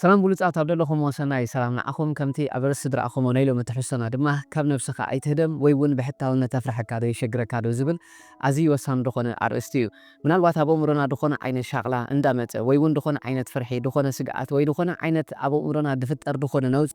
ሰላም ብሉጻት ኣብ ዘለኹሞ ሰናይ ሰላም ንዓኹም። ከምቲ ኣብ ርእሲ ስድራኹም ናይ ሎሚ ትሕዝቶና ድማ ካብ ነብስኻ ኣይትህደም ወይ እውን ብሕታውነት ኣፍርሐካ ዶ የሸግረካ ዶ ዝብል ኣዝዩ ወሳኒ ዝኾነ ኣርእስቲ እዩ። ምናልባት ኣብ ኣእምሮና ዝኾነ ዓይነት ሻቕላ እንዳመጸ ወይ እውን ዝኾነ ዓይነት ፍርሒ፣ ዝኾነ ስግኣት ወይ ዝኾነ ዓይነት ኣብ ኣእምሮና ዝፍጠር ዝኾነ ነውጺ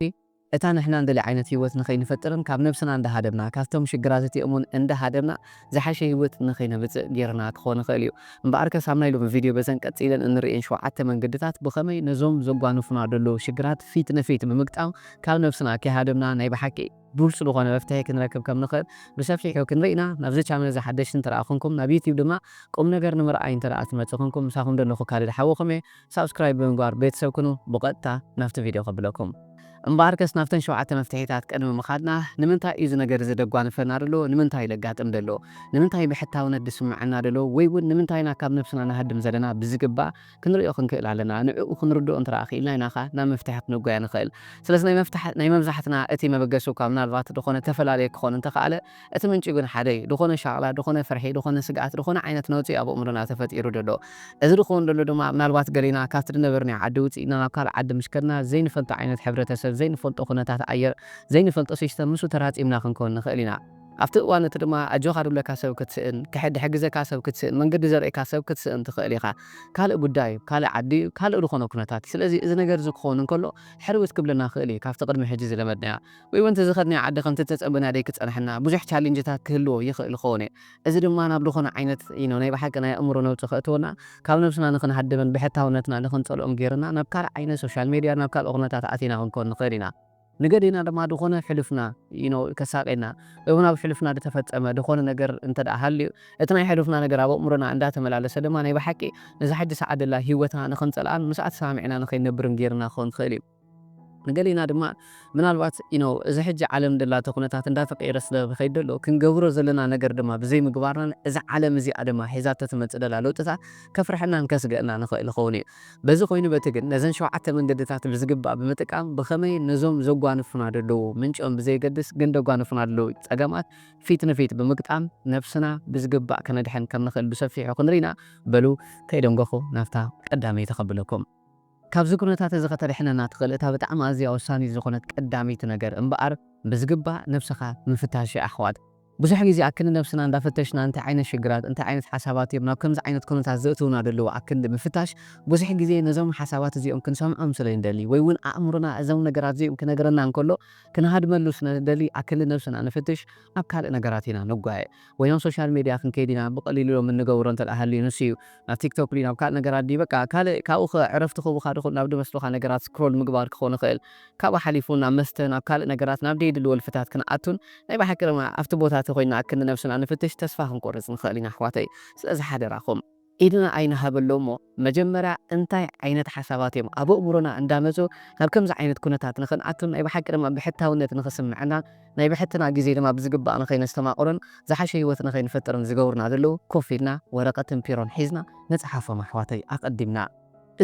እታ ንሕና እንደሊ ዓይነት ህይወት ንኸይንፈጥርን ካብ ነብስና እንዳሃደምና ካብቶም ሽግራት እቲኦም እውን እንዳሃደምና ዝሓሸ ህይወት ንኸይነምጽእ ጌርና ክኾን ይኽእል እዩ። እምበኣርከስ ኣብ ናይ ሎሚ ቪድዮ በዘን ቀጺለን እንርእየን ሸውዓተ መንገድታት ብኸመይ ነዞም ዘጓንፉና ዘለዉ ሽግራት ፊት ንፊት ብምግጣም ካብ ነብስና ከይሃደምና ናይ ብሓቂ ብሉጽ ዝኾነ መፍትሒ ክንረክብ ከም ንኽእል ብሰፊሑ ክንርኢ ኢና። ናብዚ ቻነል እዚ ሓደሽቲ እንተ ደኣ ኹንኩም ናብ ዩቲዩብ ድማ ቁም ነገር ንምርኣይ እንተ ደኣ ትመጽእ ኹንኩም ምሳኹም ዘለኹ ካልድ ሓወኹም እየ። ሳብስክራይብ ብምግባር ቤተሰብ ኩኑ። ብቐጥታ ናብቲ ቪድዮ ከብለኩም። እምበኣርከስ ናብተን ሸውዓተ መፍትሒታት ቅድሚ ምኻድና ንምንታይ እዩ እዚ ነገር እዚ ደጓንፈና ደሎ? ንምንታይ ለጋጥም ደሎ? ንምንታይ ብሕታውነት ዝስምዐና ደሎ? ወይ እውን ንምንታይ ኢና ካብ ነብስና ንሃድም ዘለና ብዝግባእ ክንርእዮ ክንክእል ኣለና። ንዕኡ ክንርድኦ እንተ ደኣ ክኢልና ኢና ኸኣ ናብ መፍትሒ ክንጓየ ንኽእል። ስለዚ ናይ መፍትሒ ናይ መብዛሕትና እቲ መበገሲ እኳ ምናልባት ዝኾነ ተፈላለየ ክኾን እንተኸኣለ እቲ ምንጪ ግን ሓደ እዩ። ዝኾነ ሻቕላ፣ ዝኾነ ፍርሒ፣ ዝኾነ ስግኣት፣ ዝኾነ ዓይነት ነውጺ ኣብ ኣእምሮና ተፈጢሩ ደሎ። እዚ ዝኸውን ደሎ ድማ ምናልባት ገሊና ካብቲ ዝነበርናዮ ዓዲ ውጽኢና ናብ ካልእ ዓዲ ምስ ከድና ዘይንፈልጦ ዓይነት ሕብረተሰብ፣ ዘይንፈልጦ ኩነታት ኣየር፣ ዘይንፈልጦ ሲስተም ምስኡ ተራጺምና ክንከውን ንኽእል ኢና። ኣብቲ እዋን እቲ ድማ ኣጆኻ ዝብለካ ሰብ ክትስእን፣ ክሕ- ዝሕግዘካ ሰብ ክትስእን፣ መንገዲ ዘርእየካ ሰብ ክትስእን ትኽእል ኢኻ። ካልእ ጉዳይ እዩ፣ ካልእ ዓዲ እዩ፣ ካልእ ዝኾነ ኩነታት እዩ። ስለዚ እዚ ነገር እዚ ክኸውን እንከሎ ሕርብት ክብለና ይኽእል እዩ ካብቲ ቅድሚ ሕጂ ዝለመድናዮ። ወይ እውን እቲ ዝኸድናዮ ዓዲ ከምቲ ዝተጸበናዮ ዘይክጸንሐና ብዙሕ ቻሌንጅታት ክህልዎ ይኽእል ይኸውን እዩ። እዚ ድማ ናብ ዝኾነ ዓይነት you know ናይ ብሓቂ ናይ ኣእምሮ ነውጺ ከእትወና ካብ ነብስና ንኽንሃድምን ብሕታውነትና ንኽንጸልኦን ጌርና ናብ ካልእ ዓይነት ሶሻል ሜድያ ናብ ካልእ ኩነታት ኣቲና ክንከውን ንኽእል ኢና። ንገሊና ድማ ዝኾነ ሕሉፍና you know ከሳቄና ወይ እውን ኣብ ሕሉፍና ዝተፈጸመ ዝኾነ ነገር እንተ ደኣ ሃልዩ እቲ ናይ ሕሉፍና ነገር ኣብ ኣእምሮና እንዳተመላለሰ ድማ ናይ ብሓቂ ነዛ ሕጂ ሰዓት ዘላ ህይወትና ንኽንጸልኣን ምስኣ ተሰማሚዕና ንኸይንነብርን ጌርና ክኸውን ይኽእል እዩ። ንገሊና ድማ ምናልባት you know እዚ ሕጂ ዓለም ዘላቶ ኩነታት እንዳተቀየረ ስለ ዝኸይድ ዘሎ ክንገብሮ ዘለና ነገር ድማ ብዘይምግባርናን እዛ ዓለም እዚኣ ድማ ሒዛቶ ትመጽእ ዘላ ለውጥታት ከፍርሐናን ከስግአና ንኽእል ይኸውን እዩ። በዚ ኮይኑ በቲ ግን ነዘን ሸውዓተ መንገድታት ብዝግባእ ብምጥቃም ብኸመይ ነዞም ዘጓንፉና ዘለዉ ምንጭኦም ብዘየገድስ ግን ዘጓንፉና ዘለዉ ጸገማት ፊት ንፊት ብምግጣም ነብስና ብዝግባእ ከነድሕን ከም ንኽእል ብሰፊሑ ክንርኢና በሉ ከይደንገኹ ናብታ ቀዳመይቲ ከብለኩም። ካብዚ ኩነታት እዚ ከተድሕነና ትኽእል እታ ብጣዕሚ ኣዝያ ወሳኒት ዝኾነት ቀዳመይቲ ነገር እምበኣር ብዝግባእ ነብስኻ ምፍታሽ እያ ኣሕዋት። ብዙሕ ግዜ ኣክንዲ ነብስና እንዳፈተሽና እንታይ ዓይነት ሽግራት እንታይ ዓይነት ሓሳባት እዮም ናብ ከምዚ ዓይነት ኩነታት ዘእትውና ዘለዉ ኣክንዲ ምፍታሽ ብዙሕ ግዜ ነዞም ሓሳባት እዚኦም ክንሰምዖም ስለ ንደሊ ወይ እውን ኣእምሮና እዞም ነገራት እዚኦም ክነግረና እንከሎ ክንሃድመሉ ስለ ንደሊ ኣክንዲ ነብስና ንፍትሽ ናብ ካልእ ነገራት ኢና ንጓየ። ወይ ናብ ሶሻል ሜድያ ክንከይድ ኢና ብቐሊሉ ሎም እንገብሮ እንተ ደኣ ሃልዩ ንሱ እዩ። ናብ ቲክቶክ ድዩ ናብ ካልእ ነገራት ድዩ በቃ ካልእ ካብኡ ከ ዕረፍቲ ክህቡኻ ድኹን ናብ ድመስሉኻ ነገራት ስክሮል ምግባር ክኾን ይኽእል። ካብኡ ሓሊፉ ናብ መስተ ናብ ካልእ ነገራት ናብ ደይድሊ ወልፍታት ክንኣቱን ናይ ብሓቂ ድማ ኣብቲ ቦታ እቲ ኮይና ኣክንዲ ነብስና ንፍትሽ ተስፋ ክንቆርጽ ንኽእል ኢና ኣሕዋተይ። ስለዚ ሓደራኹም ኢድና ኣይንሃበሎም እሞ መጀመርያ እንታይ ዓይነት ሓሳባት እዮም ኣብ ኣእምሮና እንዳመጹ ናብ ከምዚ ዓይነት ኩነታት ንኽንኣቱን ናይ ብሓቂ ድማ ብሕታውነት ንኽስምዐና ናይ ብሕትና ግዜ ድማ ብዝግባእ ንኸይነስተማቕሮን ዝሓሸ ህይወት ንኸይንፈጥርን ዝገብሩና ዘለዉ ኮፍ ኢልና ወረቐትን ፒሮን ሒዝና ንጽሓፎም ኣሕዋተይ ኣቐዲምና።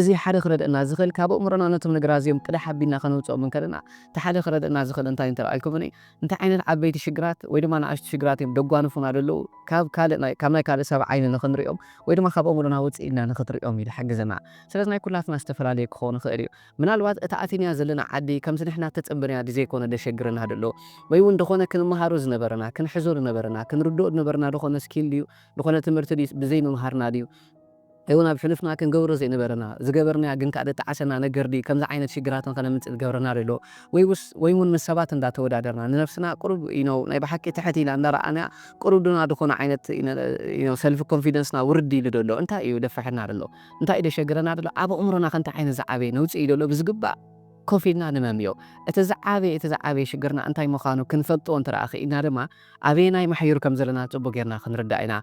እዚ ሓደ ክረድእና ዝኽእል ካብ ኣእምሮና ነቶም ነገራት እዚኦም ቅዳሕ ኣቢልና ከነውፅኦም እንከለና እቲ ሓደ ክረድእና ዝኽእል እንታይ እንተረኣልኩምኒ እንታይ ዓይነት ዓበይቲ ሽግራት ወይ ድማ ንኣሽቱ ሽግራት እዮም ደጓንፉና ዘለዉ ካብ ካልእ ናይ ካብ ናይ ካልእ ሰብ ዓይኒ ንኽንሪኦም ወይ ድማ ካብ ኣእምሮና ውፅእ ኢልና ንኽትሪኦም እዩ ዝሓግዘና። ስለዚ ናይ ኩላትና ዝተፈላለየ ክኸውን ይኽእል እዩ። ምናልባት እታ ኣቲንያ ዘለና ዓዲ ከምቲ ንሕና ተጸበናያ ድዘይኮነ ደሸግረና ደሎ ወይ እውን ደኾነ ክንመሃሮ ዝነበረና ክንሕዞ ዝነበረና ክንርድኦ ዝነበረና ደኾነ ስኪል ድዩ ደኾነ ትምህርቲ ድዩ ብዘይምምሃርና ድዩ እውን ኣብ ሕሉፍና ክንገብሮ ዘይነበረና ዝገበርናያ ግን ከዓ ደጠዓሰና ነገር ድዩ ከምዚ ዓይነት ሽግራት ንኸነምፅእ ዝገብረና ደሎ ወይ ውስ ወይ እውን ምስ ሰባት እንዳተወዳደርና ንነብስና ቁሩብ ኢኖ ናይ ብሓቂ ትሕት ኢላ እንዳረኣናያ ቁሩብ ድማ ዝኾነ ዓይነት ሰልፊ ኮንፊደንስና ውርድ ኢሉ ደሎ እንታይ እዩ ደፍሐና ደሎ እንታይ እዩ ደሸግረና ደሎ ኣብ ኣእምሮና ከንታይ ዓይነት ዝዓበየ ነውፅእ እዩ ደሎ ብዝግባእ ኮፍ ኢልና ንመምዮ እቲ ዝዓበየ እቲ ዝዓበየ ሽግርና እንታይ ምዃኑ ክንፈልጦ እንተደኣ ክኢልና ድማ ኣበየናይ ማሕዩር ከም ዘለና ፅቡቅ ጌርና ክንርዳእ ኢና።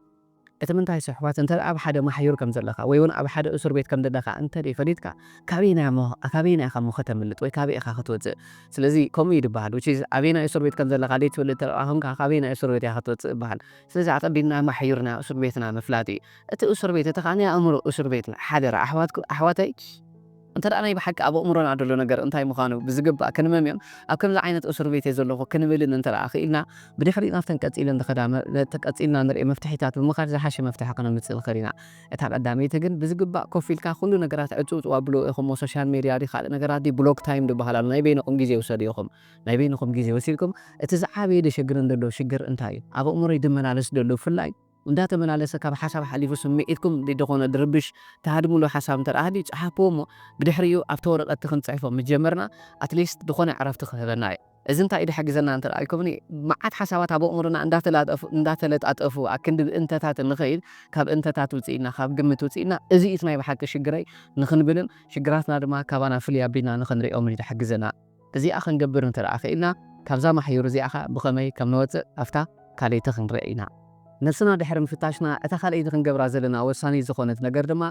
እቲ ምንታይ ስሕዋት እንተ ኣብ ሓደ ማሕዩር ከም ዘለኻ ወይ እውን ኣብ ሓደ እሱር ቤት ከም ዘለኻ እንተ ፈሊጥካ ካበየናይ እሞ ካበየናይ ኢኻ እሞ ከተምልጥ ወይ ካበይ ኢኻ ክትወፅእ? ስለዚ ከምኡ እዩ ዝበሃል። Which is ኣበየናይ እሱር ቤት ከም ዘለኻ ዘይትፈልጥ እንተ ደኣ ኮንካ ካበየናይ እሱር ቤት ኢኻ ክትወፅእ ይበሃል። ስለዚ ኣቐዲምና ማሕዩርና እሱር ቤትና ምፍላጥ እዩ። እቲ እሱር ቤት እቲ ከዓ ናይ ኣእምሮ እሱር ቤት እዩ። ሓደራ ኣሕዋትኩ ኣሕዋተይ እንተ ደኣ ናይ ብሓቂ ኣብ ኣእምሮና ዘሎ ነገር እንታይ ምዃኑ ብዝግባእ ክንመምዮን ኣብ ከምዚ ዓይነት እስር ቤት እየ ዘለኹ ክንብልን እንተ ደኣ ክኢልና፣ ብድሕሪኡ ናብተን ቀጺለን ዝኸዳ መ-፣ ተቀጺልና ንርኢ መፍትሒታት ብምኻድ ዝሓሸ መፍትሒ ከነምጽእ ንኽእል ኢና። እታ ቀዳመይቲ ግን ብዝግባእ ኮፍ ኢልካ ኩሉ ነገራት ዕጽውጽው ኣብሎ ኢኹም፣ ሶሻል ሜድያ ድዩ ካልእ ነገራት ድዩ ብሎክ ታይም ዝበሃል ኣሎ፣ ናይ በይንኹም ግዜ ውሰዱ ኢኹም። ናይ በይንኹም ግዜ ወሲድኩም እቲ ዝዓበየ ደሸግረን ዘሎ ሽግር እንታይ እዩ? ኣብ ኣእምሮይ ድመላለስ ዘሎ ብፍላይ እንዳተመላለሰ ካብ ሓሳብ ሓሊፉ ስምዒትኩም ድኾነ ድርብሽ ትሃድምሉ ሓሳብ እንተ ደኣ ሃልዩ ጸሓፍዎ እሞ ብድሕሪኡ ኣብቲ ወረቐት ክንጽሕፎ ምስ ጀመርና ኣትሊስት ድኾነ ዕረፍቲ ክህበና እዩ። እዚ እንታይ እዩ ድሕግዘና እንተ ደኣ ኢልኩምኒ፣ መዓት ሓሳባት ኣብ ኣእምሮና እንዳተላጠፉ-፣ እንዳተለጣጠፉ ኣክንዲ ብእንተታት ንኸይድ፣ ካብ እንተታት ውጽኢና፣ ካብ ግምት ውጽኢና፣ እዚ እዩ እቲ ናይ ብሓቂ ሽግረይ ንኽንብልን ሽግራትና ድማ ካባና ፍልይ ኣቢልና ንኽንሪኦምን እዩ ድሕግዘና። እዚኣ ክንገብር እንተ ደኣ ክኢልና፣ ካብዛ ማሕዩር እዚኣ ኸኣ ብኸመይ ከም ንወጽእ ኣብታ ካልኣይቲ ክንርኢ ኢና። ነብስና ድሕሪ ምፍታሽና፣ እታ ካልኣይቲ ክንገብራ ዘለና ወሳኒት ዝኾነት ነገር ድማ፣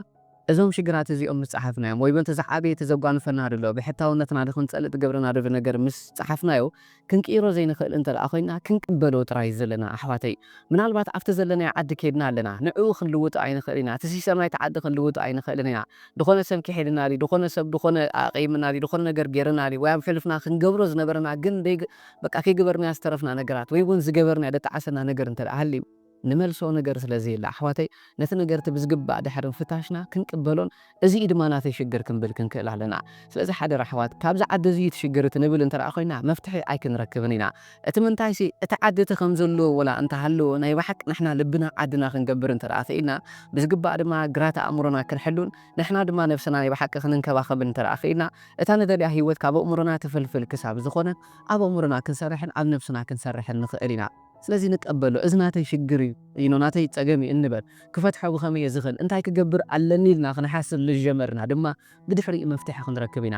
እዞም ሽግራት እዚኦም ምስ ጸሓፍናዮም፣ ወይ እውን እቲ ዝዓበየ እቲ ዘጓንፈና ድሎ፣ ብሕታውነትና ድኽንጸልእ ዝገብረና ድሎ ነገር ምስ ጸሓፍናዮ፣ ክንቅይሮ ዘይንኽእል እንተ ደኣ ኮይንና፣ ክንቅበሎ ጥራይ እዩ ዘለና ኣሕዋተይ። ምናልባት ኣብቲ ዘለናዮ ዓዲ ኬድና ኣለና፣ ንዕኡ ክንልውጦ ኣይንኽእል ኢና። እቲ ሲስተም ናይቲ ዓዲ ክንልውጦ ኣይንኽእልን ኢና። ድኾነ ሰብ ኪሒድና ድዩ፣ ድኾነ ሰብ ድኾነ ኣቐይምና ድዩ፣ ድኾነ ነገር ጌርና ድዩ፣ ወይ ኣብ ሕሉፍና ክንገብሮ ዝነበረና ግን ደይ-፣ በቃ ከይገበርናዮ ዝተረፍና ነገራት ወይ እውን ዝገበርናዮ ደጣዓሰና ነገር እንተ ደኣ ሃልዩ፣ ንመልሶ ነገር ስለ ዘየለ ኣሕዋተይ፣ ነቲ ነገር እቲ ብዝግባእ ድሕሪ ምፍታሽና ክንቅበሎን እዚ እዩ ድማ ናተይ ሽግር ክንብል ክንክእል ኣለና። ስለዚ ሓደራ ኣሕዋት፣ ካብዚ ዓዲ እዚ እቲ ሽግር እቲ ንብል እንተ ደኣ ኮይና መፍትሒ ኣይክንረክብን ኢና። እቲ ምንታይሲ እቲ ዓዲ እቲ ከም ዘለዎ ወላ እንተሃለወ ናይ ብሓቂ ንሕና ልብና ዓድና ክንገብር እንተ ደኣ ክኢልና፣ ብዝግባእ ድማ ግራት ኣእምሮና ክንሕሉን ንሕና ድማ ነብስና ናይ ብሓቂ ክንንከባኸብን እንተ ደኣ ክኢልና፣ እታ ንደልያ ህይወት ካብ ኣእምሮና ትፍልፍል ክሳብ ዝኾነ ኣብ ኣእምሮና ክንሰርሕን ኣብ ነብስና ክንሰርሕን ንኽእል ኢና። ስለዚ ንቀበሎ፣ እዚ ናተይ ሽግር እዩ፣ you know፣ ናተይ ጸገም እዩ እንበል። ክፈትሖ ብኸመይ እየ ዝኽእል? እንታይ ክገብር ኣለኒ ኢልና ክንሓስብ ምስ ጀመርና ድማ ብድሕሪኡ መፍትሒ ክንረክብ ኢና።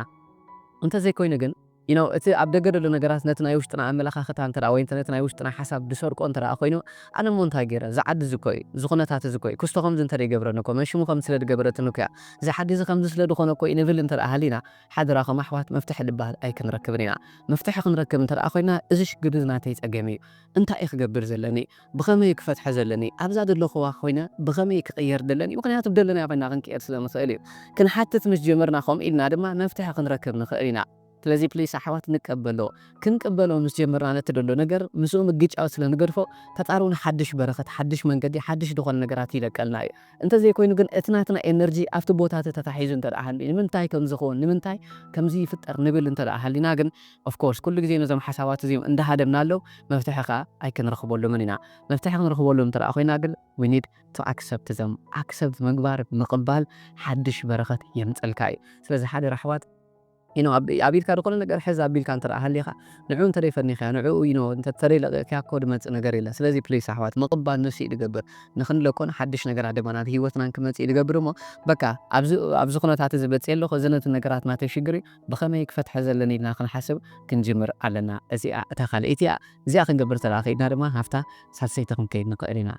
እንተዘይኮይኑ ግን፣ you know፣ እቲ ኣብ ደገ ዘሎ ነገራት ነቲ ናይ ውሽጥና ኣመለኻኽታ እንተ ደኣ ወይ ነቲ ናይ ውሽጥና ሓሳብ ዝሰርቆ እንተ ደኣ ኮይኑ፣ ኣነ እሞ እንታይ ገይረ? እዚ ዓዲ እዚ እኮ እዩ፣ እዚ ኩነታት እዚ እኮ እዩ፣ ክስቶ ከምዚ እንተ ደይገብረኒ እኮ፣ መንሽሙ ከምዚ ስለ ዝገበረትኒ እኮ እያ፣ እዚ ዓዲ እዚ ከምዚ ስለ ዝኾነ እኮ እዩ ንብል እንተ ደኣ ሃሊና፣ ሓደራኹም ኣሕዋት፣ መፍትሒ ዝበሃል ኣይክንረክብን ኢና። መፍትሒ ክንረክብ እንተ ደኣ ኮይና፣ እዚ ሽግር እዚ ናተይ ጸገም እዩ። እንታይ እየ ክገብር ዘለኒ? ብኸመይ ክፈትሖ ዘለኒ? ኣብዛ ዘለኹዋ ኮይነ ብኸመይ ክቕየር ዘለኒ? ምኽንያቱ ብደለናዮ ኮይና ክንቅየር ስለ ንኽእል እዩ። ክንሓትት ምስ ጀመርና፣ ከምኡ ኢልና ድማ መፍትሒ ክንረክብ ንኽእል ኢና። ስለዚ ፕሊስ ኣሕዋት ንቀበሎ። ክንቅበሎ ምስ ጀመርና ነቲ ደሎ ነገር ምስኡ ምግጫው ስለ ንገድፎ፣ ተጻሩ ንሓድሽ በረኸት፣ ሓድሽ መንገዲ፣ ሓድሽ ዝኾነ ነገራት ይለቀልና እዩ። እንተዘይኮይኑ ግን እቲ ናትና ኤነርጂ ኣብቲ ቦታ እቲ ተታሒዙ እንተ ደኣ ሃልዩ፣ ንምንታይ ከምዚ ክኸውን፣ ንምንታይ ከምዚ ይፍጠር ንብል እንተ ደኣ ሃሊና ግን፣ ኦፍ ኮርስ፣ ኩሉ ግዜ ነዞም ሓሳባት እዚኦም እንዳሃደምና ኣለዉ፣ መፍትሒ ከኣ ኣይክንረኽበሉምን ኢና። መፍትሒ ክንረኽበሉ እንተ ደኣ ኮይና ግን፣ we need to accept them። ኣክሰፕት ምግባር፣ ምቕባል፣ ሓድሽ በረኸት የምጸልካ እዩ። ስለዚ ሓደራ ኣሕዋት፣ you know፣ ኣብ-፣ ኣብ ኢድካ ዝኾነ ነገር ሕዝ ኣቢልካ እንተ ደኣ ሃሊኻ፣ ንዕኡ እንተ ደይፈኒኽያ፣ ንዕኡ፣ you know፣ እንተ-፣ እንተ ደይለቂቕክያ እኮ ድመጽእ ነገር የለን። ስለዚ ፕሊስ ኣሕዋት፣ ምቕባል ንሱ እዩ ድገብር። ንኽንለኮን ሓድሽ ነገራት ድማ ናብ ህይወትና ክመጽእ እዩ ድገብር እሞ፣ በቃ፣ ኣብዚ፣ ኣብዚ ኩነታት እዚ በጽየ ኣለኹ፣ እዚ ነቲ ነገራት ናተይ ሽግር እዩ፣ ብኸመይ ክፈትሖ ዘለኒ ኢልና ክንሓስብ ክንጅምር ኣለና። እዚኣ እታ ካልኣይቲ እያ። እዚኣ ክንገብር እንተ ደኣ ኸኢልና ድማ፣ ናብታ ሳልሰይቲ ክንከይድ ንኽእል ኢና።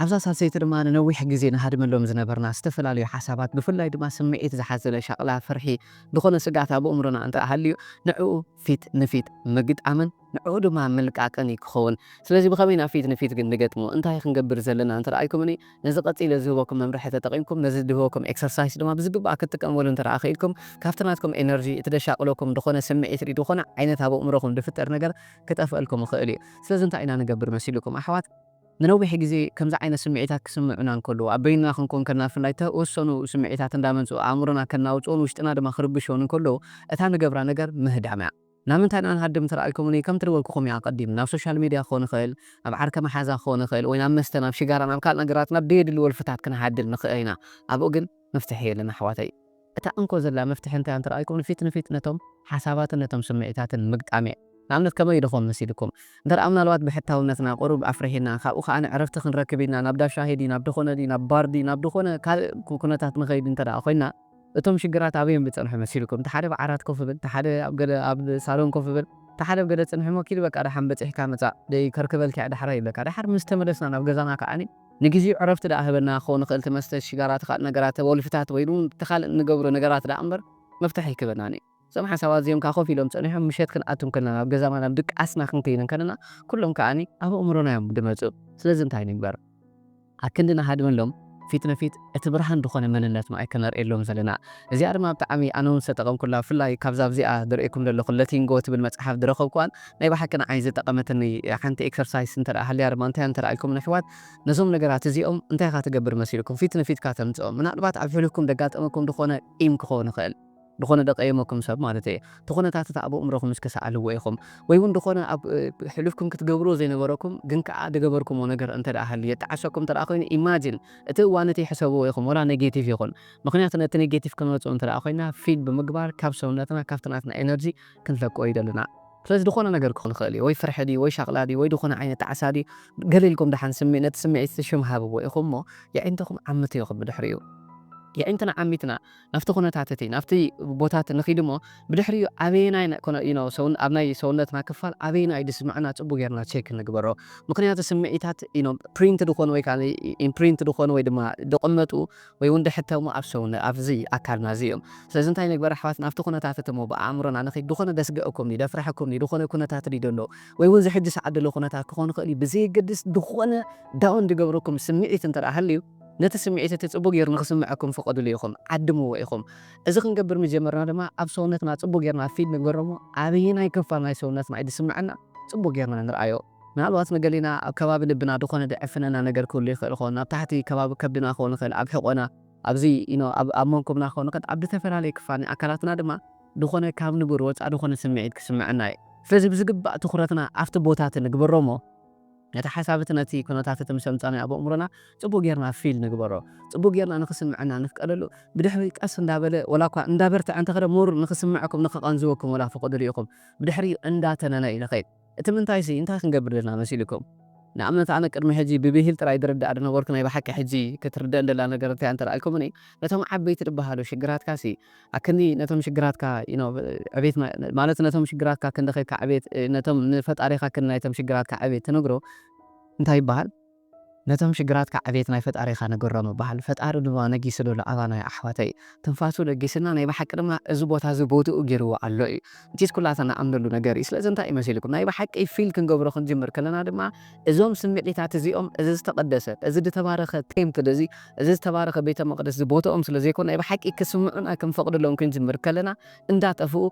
ኣብዛ ሳልሰይቲ ድማ ንነዊሕ ግዜ ንሃድመሎም ዝነበርና ዝተፈላለዩ ሓሳባት፣ ብፍላይ ድማ ስምዒት ዝሓዘለ ሻቕላ፣ ፍርሒ፣ ዝኾነ ስግኣት ኣብ ኣእምሮና እንተ ሃልዩ፣ ንዕኡ ፊት ንፊት ምግጣምን ንዕኡ ድማ ምልቃቕን እዩ ክኸውን። ስለዚ ብኸመይ ናብ ፊት ንፊት ግን ንገጥሞ? እንታይ ክንገብር ዘለና እንተ ደኣ ኢልኩምኒ፣ ነዚ ቀጺለ ዝህበኩም መምርሒ ተጠቒምኩም፣ ነዚ ዝህበኩም ኤክሰርሳይስ ድማ ብዝግባእ ክትጥቀምሉ እንተ ደኣ ክኢልኩም፣ ካብቲ ናትኩም ኤነርጂ፣ እቲ ደሻቕለኩም ዝኾነ ስምዒት ድዩ፣ ዝኾነ ዓይነት ኣብ ኣእምሮኹም ዝፍጠር ነገር ክጠፍአልኩም ይኽእል እዩ። ስለዚ እንታይ ኢና ንገብር መሲልኩም ኣሕዋት? ንነዊሕ ግዜ ከምዚ ዓይነት ስምዒታት ክስምዑና እንከለዉ፣ ኣብ በይንና ክንኮን ከለና ብፍላይ ተወሰኑ ስምዒታት እንዳመጽኡ ኣእምሮና ከናውጽኦን ውሽጥና ድማ ክርብሾን እንከለዉ፣ እታ ንገብራ ነገር ምህዳም እያ። ናብ ምንታይ ኢና ንሃድም እንተ ደኣ ኢልኩምኒ፣ ከምቲ ዝበልኩኹም እያ ኣቐዲም። ናብ ሶሻል ሚድያ ክኸውን ይኽእል፣ ናብ ዓርከ መሓዛ ክኸውን ይኽእል፣ ወይ ናብ መስተ፣ ናብ ሽጋራ፣ ናብ ካልእ ነገራት፣ ናብ ደየድሊ ወልፍታት ክንሃድም ንኽእል ኢና። ኣብኡ ግን መፍትሒ የለን ኣሕዋተይ። እታ እንኮ ዘላ መፍትሒ እንታይ እንተ ደኣ ኢልኩምኒ፣ ፊት ንፊት ነቶም ሓሳባትን ነቶም ስምዒታትን ምግጣም እያ። ንኣብነት ከመይ ኢሉ ክኸውን መሲልኩም? እንተ ደኣ ምናልባት ብሕታውነትና ቁሩብ ኣፍሪሒና፣ ካብኡ ከኣ ዕረፍቲ ክንረክብ ኢልና ናብ ዳሻ ድዩ፣ ናብ ድኾነ ድዩ፣ ናብ ባር ድዩ፣ ናብ ድኾነ ካልእ ኩ-፣ ኩነታት ንኸይድ እንተ ደኣ ኮይንና፣ እቶም ሽግራት ኣበይ እዮም ዝጸንሑ መሲልኩም? እቲ ሓደ ኣብ ዓራት ኮፍ ይብል፣ እቲ ሓደ ኣብ ገለ ኣብ ሳሎን ኮፍ ይብል፣ እቲ ሓደ ኣብ ገለ ጽንሑ እሞ ኪድ በቃ ደሓን በጺሕካ ምጻእ፣ ደይ ከርክበልካ እየ ዳሕራይ ይብለካ። ደሓር ምስ ተመለስና ናብ ገዛና ከኣኒ ንግዜኡ ዕረፍቲ ደኣ ህበና ክኸውን ይኽእል፣ እቲ መስተ፣ ሽጋራ፣ እቲ ካልእ ነገራት፣ ወልፍታት ወይ እውን እቲ ካልእ እንገብሮ ነገራት ደኣ እምበር መፍትሒ ኣይክበናን እዩ። እዞም ሓሳባት እዚኦም ከኣ ኮፍ ኢሎም ጸኒሖም ምሸት ክንኣቱ እንከለና ናብ ገዛና ናብ ድቃስና ክንከይድ እንከለና ኩሎም ከኣኒ ኣብ ኣእምሮና እዮም ዝመጹ። ስለዚ እንታይ ንግበር? ኣክንዲ ንሃድመሎም ፊት ንፊት እቲ ብርሃን ዝኾነ መንነትና ኣይከነርእየሎም ዘለና። እዚኣ ድማ ብጣዕሚ ኣነ እውን ዝተጠቐምኩላ፣ ብፍላይ ካብዛ ኣብዚኣ ዝርእየኩም ዘለኹ Letting Go ትብል መጽሓፍ ዝረኸብኩዋን ናይ ብሓቂ ንዓይ ዝጠቐመትኒ ሓንቲ ኤክሰርሳይስ እንተ ደኣ ሃልያ ድማ እንታይ እንተ ደኣ ኢልኩም ንኣሕዋት፣ ነዞም ነገራት እዚኦም እንታይ ኢኻ ትገብር መሲልኩም? ፊት ንፊት ኢኻ ተምጽኦም። ምናልባት ኣብ ሕሉፍኩም ደጋጠመኩም ዝኾነ ቂም ክኸውን ይኽእል። ዝኾነ ደቀየመኩም ሰብ ማለት እየ። እቲ ኩነታት እቲ ኣብ ኣእምሮኹም እስከ ሰኣልዎ ኢኹም። ወይ እውን ዝኾነ ኣብ፣ እ፣ ሕሉፍኩም ክትገብርዎ ዘይነበረኩም ግን ከኣ ዝገበርኩምዎ ነገር እንተ ደኣ ሃልዩ የጣዕሰኩም እንተ ደኣ ኮይኑ፣ ኢማጂን እቲ እዋን እቲ ሕሰብዎ ኢኹም፣ ወላ ኔጌቲቭ ይኹን። ምኽንያቱ ነቲ ኔጌቲቭ ክነውጽኦ እንተ ደኣ ኮይና ፊል ብምግባር ካብ ሰውነትና ካብቲ ናትና ኤነርጂ ክንለቅቆ ይደልና። ስለዚ ዝኾነ ነገር ክኸውን ይኽእል እዩ። ወይ ፍርሒ ድዩ፣ ወይ ሻቕላ ድዩ፣ ወይ ዝኾነ ዓይነት ጣዕሳ ድዩ፣ ገለ ኢልኩም ደሓን ስምዒ-፣ ነቲ ስምዒት ሽም ሃብዎ ኢኹም እሞ የዒንትኹም ዓምቱ ኢኹም ብድሕሪኡ። የዒንትና ዓሚትና ናብቲ ኩነታት እቲ፣ ናብቲ ቦታት ንኺድ እሞ ብድሕሪኡ ኣበየናይ ናይ ኮነ-፣ you know፣ ሰውን-፣ ኣብ ናይ ሰውነትና ክፋል ኣበየናይ ድስምዕና ጽቡቅ ጌርና ቸክ ንግበሮ። ምኽንያቱ ስምዒታት፣ you know፣ ፕሪንት ዝኾኑ ወይ ከኣ ኢምፕሪንት ዝኾኑ ወይ ድማ ድቕመጡ ወይ እውን ድሕተሙ ኣብ ሰውነ-፣ ኣብዚ ኣካልና እዚ እዮም። ስለዚ እንታይ ንግበር ኣሕዋት፣ ናብቲ ኩነታት እቲ እሞ ብኣእምሮና ንኺድ፣ ዝኾነ ደስግአኩም ድዩ፣ ደፍርሐኩም ድዩ፣ ዝኾነ ኩነታት ድዩ ዘሎ፣ ወይ እውን እዚ ሕጂ ሰዓት ዘሎ ኩነታት ክኾን ይኽእል እዩ። ብዘየገድስ ዝኾነ ዳውን ዝገብረኩም ስምዒት እንተ ደኣ ሃልዩ፣ ነቲ ስምዒት እቲ ጽቡቕ ጌሩ ንኽስምዐኩም ፍቐዱሉ ኢኹም፣ ዓድምዎ ኢኹም። እዚ ክንገብር ምጀመርና ድማ ኣብ ሰውነትና ጽቡቕ ጌርና ፊል ንግበሮ እሞ፣ ኣበየናይ ክፋል ናይ ሰውነትና እዩ ዝስምዐና ጽቡቕ ጌርና ንርኣዮ። ምናልባት ንገሊና ኣብ ከባቢ ልብና ዝኾነ ዝዕፍነና ነገር ክህሉ ይኽእል ይኸውን፣ ኣብ ታሕቲ ከባቢ ከብድና ክኸውን ይኽእል፣ ኣብ ሕቖና፣ ኣብዚ፣ you know፣ ኣብ፣ ኣብ መንኩብና ክኸውን ይኽእል፣ ኣብ ዝተፈላለየ ክፋል ናይ ኣካላትና ድማ ዝኾነ ካብ ንቡር ወጻኢ ዝኾነ ስምዒት ክስምዐና እዩ። ስለዚ ብዝግባእ ትኹረትና ኣብቲ ቦታ እቲ ንግበሮ እሞ፣ ነቲ ሓሳብ እቲ ነቲ ኩነታት እቲ ምስ ኣምጻናዮ ኣብ ኣእምሮና ጽቡቕ ጌርና ፊል ንግበሮ። ጽቡቕ ጌርና ንኽስምዐና ንፍቀደሉ። ብድሕሪ ቀስ እንዳበለ፣ ወላ እኳ እንዳበርትዐ እንተኸደ፣ ሞር ንኽስምዐኩም፣ ንኽቐንዝወኩም ወላ ፍቐዱሉ ኢኹም። ብድሕሪኡ እንዳተነነ እዩ ንኸይድ። እቲ ምንታይሲ፣ እንታይ ክንገብር ደልና መሲልኩም? ንኣብነት፣ ኣነ ቅድሚ ሕጂ ብብሂል ጥራይ ዝርዳእ ዝነበርኩ፣ ናይ ብሓቂ ሕጂ ክትርደእን ደላ ነገር እንታይ እንተ ደኣ ኢልኩምኒ፣ ነቶም ዓበይቲ ዝበሃሉ ሽግራትካሲ፣ ኣክኒ ነቶም ሽግራትካ፣ you know፣ ዕቤት ማ-፣ ማለት ነቶም ሽግራትካ ክንዲ ኸይድካ ዕቤት፣ ነቶም ንፈጣሪኻ ክንዲ ናይቶም ሽግራትካ ዕቤት ትነግሮ፣ እንታይ ይበሃል? ነቶም ሽግራትካ ዕቤት ናይ ፈጣሪኻ ንገሮም ይበሃል። ፈጣሪ ድማ ነጊሱ ኣሎ ኣባና ኣሕዋተይ። ትንፋሱ ለጊስና፣ ናይ ብሓቂ ድማ እዚ ቦታ እዚ ቦትኡ ገይርዎ ኣሎ እዩ። Which is ኩላትና ንኣምነሉ ነገር እዩ። ስለዚ እንታይ እዩ መሲልኩም? ናይ ብሓቂ ፊል ክንገብሮ ክንጅምር ከለና ድማ እዞም ስምዒታት እዚኦም፣ እዚ ዝተቐደሰ፣ እዚ ዝተባረኸ ቴምፕል እዚ፣ እዚ ዝተባረኸ ቤተ መቕደስ እዚ ቦትኦም ስለ ዘይኮነ፣ ናይ ብሓቂ ክስምዑና ክንፈቕደሎም ክንጅምር ከለና እንዳጠፍኡ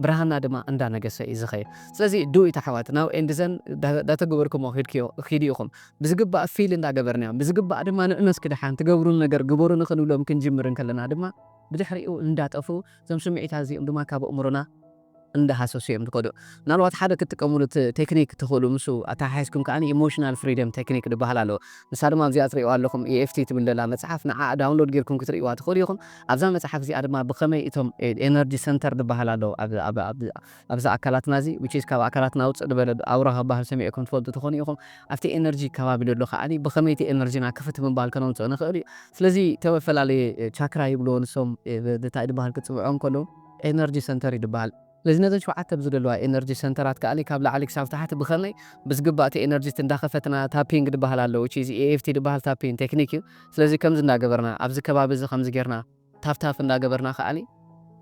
ብርሃንና ድማ እንዳነገሰ እዩ ዝኸይድ። ስለዚ do it ኣሕዋት፣ now and then እንዳ-፣ እንዳተገበርኩሞ ኺድክዮ-፣ ኺዱ ኢኹም። ብዝግባእ ፊል እንዳገበርናዮም፣ ብዝግባእ ድማ ንዕመስኪ ደሓን ትገብሩኒ ነገር ግበሩኒ ክንብሎም ክንጅምር እንከለና ድማ ብድሕሪኡ እንዳጠፍኡ እዞም ስምዒታት እዚኦም ድማ ካብ ኣእምሮና እንዳሃሰሱ እዮም ዝኸዱ። ምናልባት ሓደ ክትጥቀምሉ ት-፣ ቴክኒክ ትኽእሉ፣ ምስ ኣተሓሒዝኩም ከኣ ኢሞሽናል ፍሪደም ቴክኒክ ዝበሃል ኣሎ። ንሳ ድማ ኣብዚኣ ትርእይዋ ኣለኹም፣ E F T ትብል ዘላ መጽሓፍ፣ ንዓኣ ዳውንሎድ ጌርኩም ክትርእይዋ ትኽእሉ ኢኹም። ኣብዛ መጽሓፍ እዚኣ ድማ ብኸመይ እቶም ኤ-፣ ኤነርጂ ሰንተር ዝበሃል ኣሎ ኣብ፣ ኣብ፣ ኣብ፣ ኣብዚ ኣካላትና እዚ፣ which is ካብ ኣካላትና ውጽእ ዝበለ ኣውራ ክበሃል ሰሚዕኩም ትፈልጡ ትኾኑ ኢኹም። ኣብቲ ኤነርጂ ከባቢ ዘሎ ከኣ ብኸመይ እቲ ኤነርጂና ክፍት ምባል ከነምጽኦ ንኽእል እዩ። ስለዚ ተፈላለየ ቻክራ ይብልዎ ንሶም፣ እ፣ ብ-፣ እንታይ ዝበሃል ክጽውዖም ከለዉ ኤነርጂ ሰንተር እዩ ዝበሃል። ስለዚ ነዘን ሸውዓተ ብዝደለዋ ኤነርጂ ሰንተራት ከኣ ካብ ላዕሊ ክሳብ ታሕቲ ብኸመይ ብዝግባእ እቲ ኤነርጂ እንዳኸፈትና ታፒንግ ዝበሃል ኣሎ፣ which is E F T ዝበሃል ታፒንግ ቴክኒክ እዩ። ስለዚ ከምዚ እንዳገበርና ኣብዚ ከባቢ እዚ ከምዚ ጌርና ታፍታፍ እንዳገበርና ከኣ